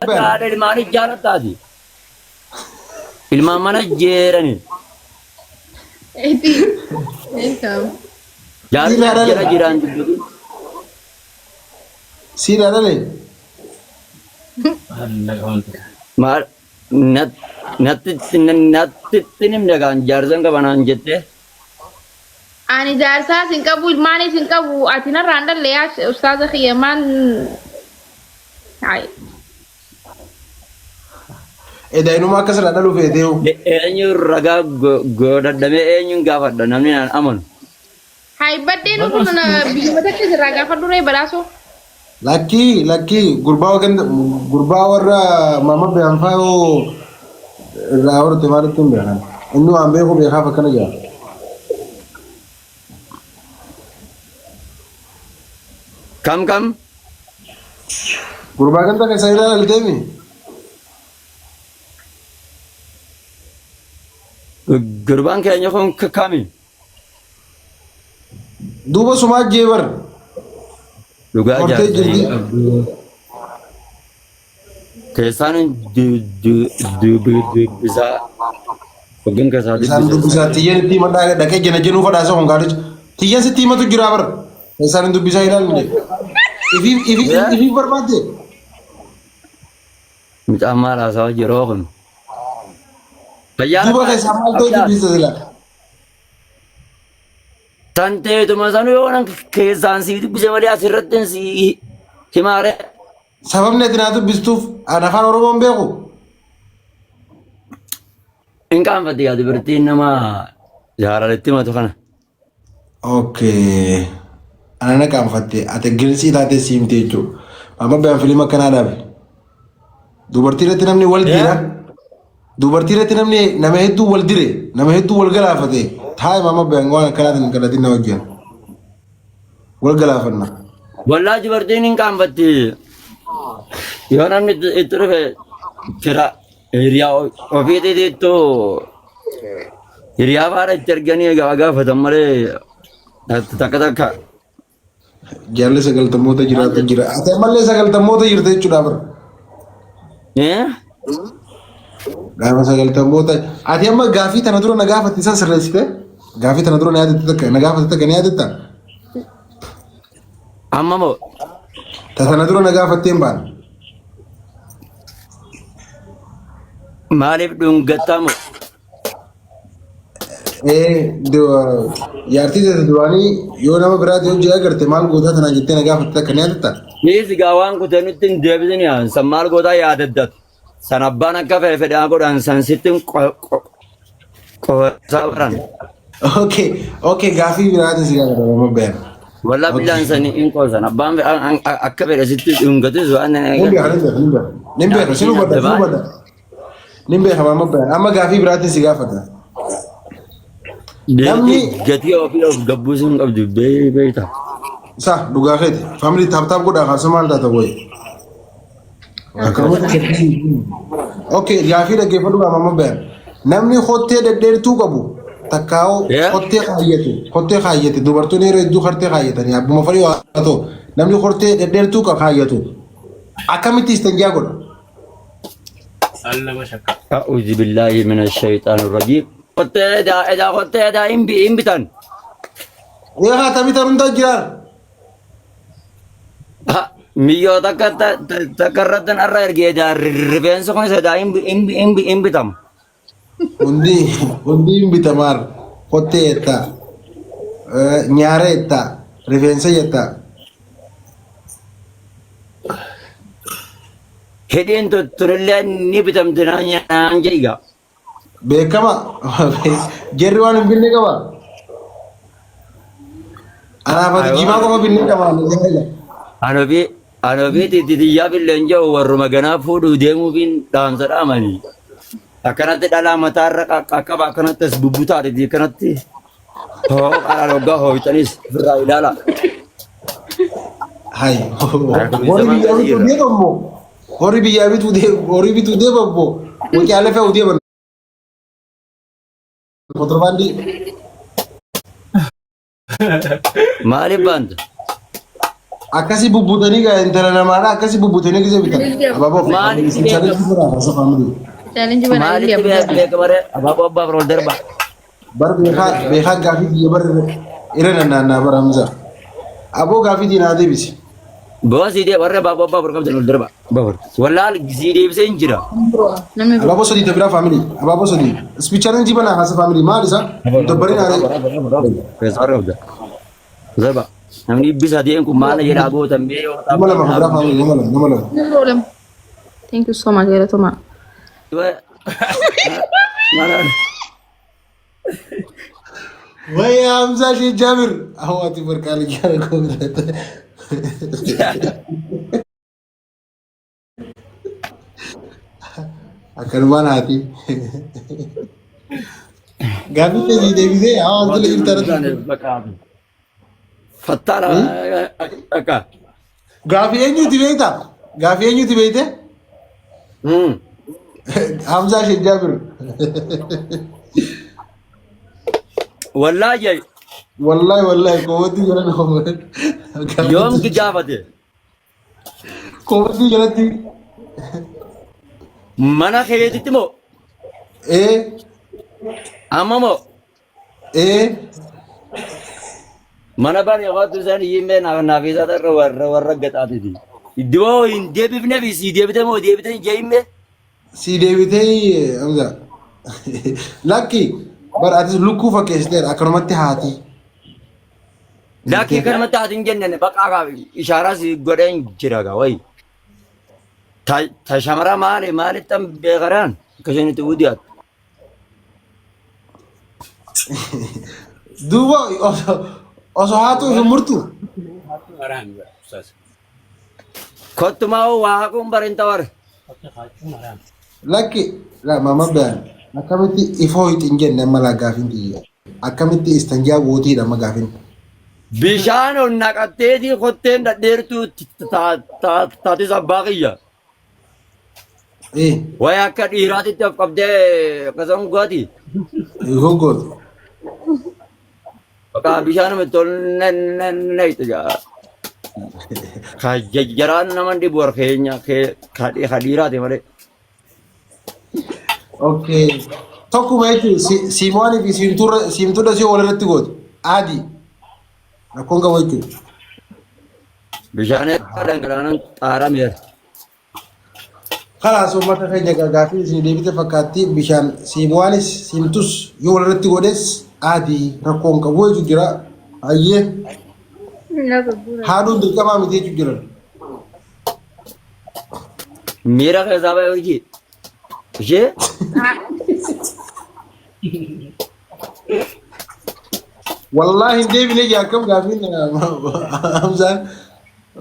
Haadha ilmaanii jaalattaati. Ilmaan mana jeerani. Eti. Welcome. Jaarsi Siidhaa dhale. jala jiraan dubbatu. Siidhaa dhale. Maal natti natti himne kan jaarsan qabanaan jettee. Ani jaarsaas hin qabu, ilmaanis hin qabu. Ati narraan dhalle yaa ustaaza kiyya maan. Hayi. Edaa inuma akka sirraa dhaluu feeteewu. Eenyuun ragaa godhadhamee eenyuun gaafadha namni naan amanu. Hayi baddee nu kun biyyuma takka sirraa gaafadhu ree badhaasoo. Lakkii lakkii gurbaa ganda gurbaa warra mama beekan yoo irraa horte maalitti hin beekan. Inni waan beeku beekaaf akkana jira. Kam kam? Gurbaa ganda keessa irraa dhalteemi. Gurbaan keenya kun kami? Duuba sumaa jee bar. Dhugaa Hortee jaarsa jirti. hin qabdu. Keessaan dubbisaa. Hoggan keessaa Isaan dubbisaa. dubbisaa tiyyeen itti himadhaa dhaqee jana jenuu fadhaasa kun gaaricha. Tiyyeen sitti himatu jira bar. Isaan hin dubbisaa ilaalu jedhe. Ifiif ifiif ifiif barbaadde. Mucaan maal haasawaa jiroo kun? Fayyaa Duuba keessaa maal ta'u dubbisa sila. Tan teetuma sanu yoo nan keessaan sii dubbise malee asirratti hin sii himaare. Sababni ati naa dubbistuuf an afaan Oromoon beeku. Hin qaanfatte yaa dubartiin nama jaalaletti himatu kana. Okay. Ana na qaanfatte ati gilsii taatee siimte jechuudha. Amma biyaan filima akkanaa dhaabe. Dubartii irratti namni wal dira. Dubartii irratti namni nama hedduu wal dire nama hedduu wal galaafate taa'e amma biyaan waan akkanaatiin hin kadhatin na wajjin. Wal galaafanna. Wallaa dubartiin hin qaanfatti. Yoo namni itti dhufe fira hiriyaa ofiitiittu hiriyaa faana itti erganii egaa gaafatan malee takka takka. Jaalli sagaltamoota jiraatu jira. Ati ammallee sagaltamoota jirta jechuudha bara. Eh? Gaafa sagaltamoota. Ati amma gaafii tana dura na gaafatte san sirreessite? Gaafii tana dura na yaadatte takka na gaafatte takka ni yaadatta? Amma moo Ta tana dura na gaafattee hin baane. maaliif dhungattaa moo? Jaartii teete duraanii yoo nama biraati hojii agarte maal gootaa tanaan jettee na gaafatte takka ni yaadatta? Dhiisi gaa waan kutee nutti hin deebisin yaa san maal gootaa yaadaddatu. San abbaan akka fedhe fedhaa godhan san sitti qosaa baran. Okay, okay, gaafii biraatiin si gaafata nama bayan. Walaa billaan sani hin qoosan abbaan akka fedhe sitti dhungatus waan Nin beeka, nin beeka, nin beeka. Nin beeka, sin hubadha, sin hubadha. Nin beeka maama bayan. Amma gaafii biraatiin si gaafata. Namni- Gatii ofii of gabbuusuu hin qabdu beekta. Sa dhugaa keeti. Family tap tap godhaa kaasa maal taata boy. Okay, gaafii dhaggeeffadhu gaa maama bayan. Namni kottee dhedheertuu qabu takkaa'u Yeah. kottee kaayyate kottee kaayyate dubartoonni yeroo hedduu kottee kaayyatanii abbuma fedhii haa ta'u namni kottee dhedheertuu kaayyatu akkamitti istanjaa godha? A'uuzu billaahi mina shayxaani rajiim. Kottee edaa edaa kottee edaa hin bitan. Ee haa taphatan hundaa jiraan. Ha, Miyyoo takka takka irratti har'a ergee edaa rifeensi kunis edaa hin bitamu. Hundi hundi hin bitamaar kottee jettaa nyaara jettaa rifeensa jettaa. Hidhiin tunillee ni bitamti naan jedhiga. Beekama jarri waan hin binne qaba. Anaaf ati jimaa qofa binne qaba. Anofi anofi titiyyaa billeen jedhu warruma ganaa fuudhuu deemuufiin dhaamsa dhaamanii. Akkanatti dhalaa mataarra qaqqaba akkanatti as bubbutaadha akkanatti hoo qalaan hoggaa hooytanis ofirraa ilaala. Hai. Horii biyyaa bituu deema immoo. Horii biyyaa bituu deema horii bituu deema immoo. Wucaalee fe'uu deema. Kontirbaandii. Maaliif baanta? Akkasi bubbutanii gaa intala namaadha akkasi bubbutanii gisee bitan. Abaaboo of Maaliif isin challenge bira haasa family. Challenge bana Maalitti illee beekama ree? Abaaboo abbaa biroo darba. Bar beekaa beekaa gaafii kiyya bar irra nanaannaa bara Hamza. Aboo gaafii diinaa deebisi. Boo sii dee warra abaaboo abbaa biroo qabdan ol darba. Babur. Wallaal sii deebisee hin jira. Namni biroo. Abaaboo sadii tabiraa family. Abaaboo sadii. Ispi challenge bana haasa family maal isa? Dabbarin aaree. Keessaa qabda. Darba. Namni ibbisa deemu kun maal jedhaa gootan mee yoo Nama lama biraa family nama lama nama lama. Namni biroo lama. Thank you so much galatoomaa. Way Hamza Sheikh Jabir. Awwaati barqaali jara koomilata. Akkanumaan haati. Gaaffii keetii deebisee hawaasa jirta irratti. Fattaara akka. Gaaffii eenyuti beektaa? Gaaffii eenyuti beekte? Hamzaa Sheikh Jaabir. Wallaahi Wallahi wallahi koowwatti jala yoom gaafate? Koowwatti jalatti. Mana keetitti moo? Ee Amma moo? ee Mana bani qotu san yimmee naaf naaf isa irra warra warra gaxaatiti. Iddoo hin deebifne fi sii deebite moo deebite hin jeeyimme? Si deebitee Hamza. Lakki bar atis lukkuu fakkeessiteera akkanumatti haati. Lakkii kanumatti haati hin jenne baqaa kaa ishaaraa si godheen jira gaa wayi. Ta shamara maali maalittan beekaraan akka isheen itti udiyaattu. Duuba osoo osoo haatu hin murtu. Kottumaa hoo waa haquun barin tawar. Lakki la mama bayan akkamitti ifoo hin jenne amma laa gaafin tiyya. Akkamitti istanjaa gootiidha amma gaafin. Bishaan ol naqatteetii kotteen dhadheertuu taatis abbaa kiyya. Eh Wayi akka dhiiraatitti of qabdee akkasuma gooti. ifoo gootu. Bakka bishaanuma itti ol naqxe jaa. Ka jaraan nama dhibu warra keenya ka dhiiraati malee. Okay. Tokkuma jechuun siimoanii fi siimtuurra siimtuudha si walirratti gootu. Adii. Rakkoon qabu jechuudha. Bishaan dhangala'aan xaarameera. Kalaas uummata keenya gaafii isin deebite fakkaatti bishaan siimwaanis siimtus yoo walirratti godhes adii rakkoon qabu jechuun jira. Hayyee haaduun dirqamaa miti jechuun jiran. Miira keessaa ba'e hojii. Ishee Wallaahi hin deebine jaa akkam gaafiin Hamzaan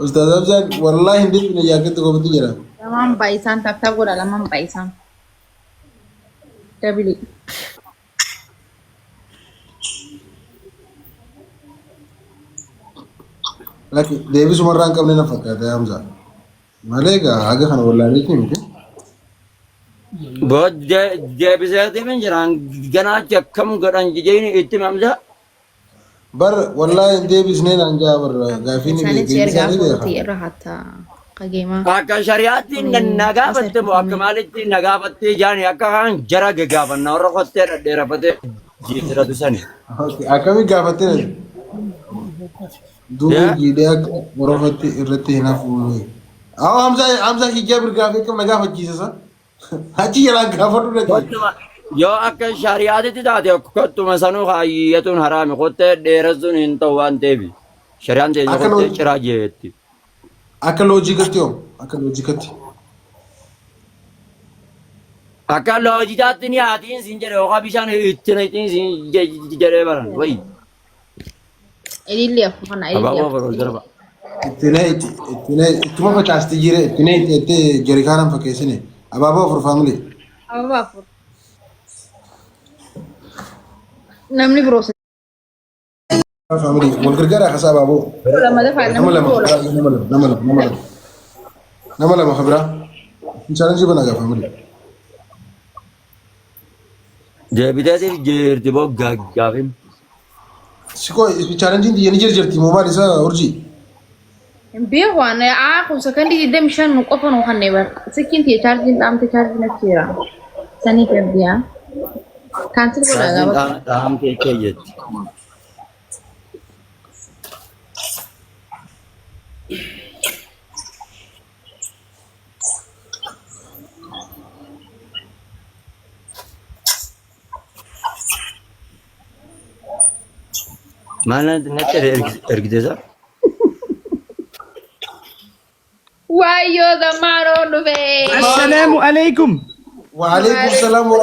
Ustaaz Hamzaan wallaahi hin deebine jaa akkatti koomatti jira. Lamaan baay'isaan taaptaap godha lamaan baay'isaan. Dabili. Lakki deebisumarraa hin qabne na fakkaata Hamzaa. Malee egaa haga kana wallaalee miti. Deebiseetiin hin jiraan ganaa achi akkam godhan jeeni itti mamsa. Bar wallaahi hin deebisnee naan jaa bar gaafiin Isaanis ergaa deebisanii beeka. fuutii irra hatta qageemaa. Akka shari'aatti na gaafatte moo akka maalitti na gaafattee jaani akka kaan jara gagaafanna warra kottee dhadheerafatee jijjiiratu sani. Okay, Akkamii gaafattee duuba jiidhee akka borofatti irratti hin hafu. Awwa Hamzaa Hamzaa hijaab gaafii akkam na gaafachiisa sa? Achi jalaa gaafadhu dhaqee. Kottuma yoo akka shari'aatitti taate kottuma sanuu kaayyatuun haraami kottee dheeressuun hin ta'u waan ta'eef shari'aan teenya Akka kottee loo- ciraa jeetti. Akka loojikatti hoo? Akka loojikatti. Akka loojitaatti ni haatiin siin jedhe yookaan bishaan itti naqxiin siin jedhee baran wayi. Ilillee afur kana ilillee Abaaboo afur. afur ol darba. Itti na itti itti na ittuma facaasti jire itti na itti itti jerikaanaan fakkeessine abaaboo afur faamilii. Ababa afur. Namni biroo Faamilii wal gargaaraa kasaa abaaboo. lama dafaa Nama namni lama biroo lama. nama lama nama lama nama lama nama lama kabiraa. Chaalenjii banaa gaa faamilii. Deebiteetiif jirti boo gaggaafin. Sikoo chaalenjiin xiyya ni jirjirti moo maal isa urjii? Hin beeku waan aa kun sakandii 25 nu qofa nu kannee bar. Sikkiin tiyya chaarjiin dhaamte chaarjiin achi jira. Sanii qabdiyaa. Kaansil godhaa Chaarjiin gaafa. dhaamtee jettee jetti. Maal natti ergite isaa? Waayyoo zammaaroo dhufee. Assalaamu alaikum. Waalaikum salaam wa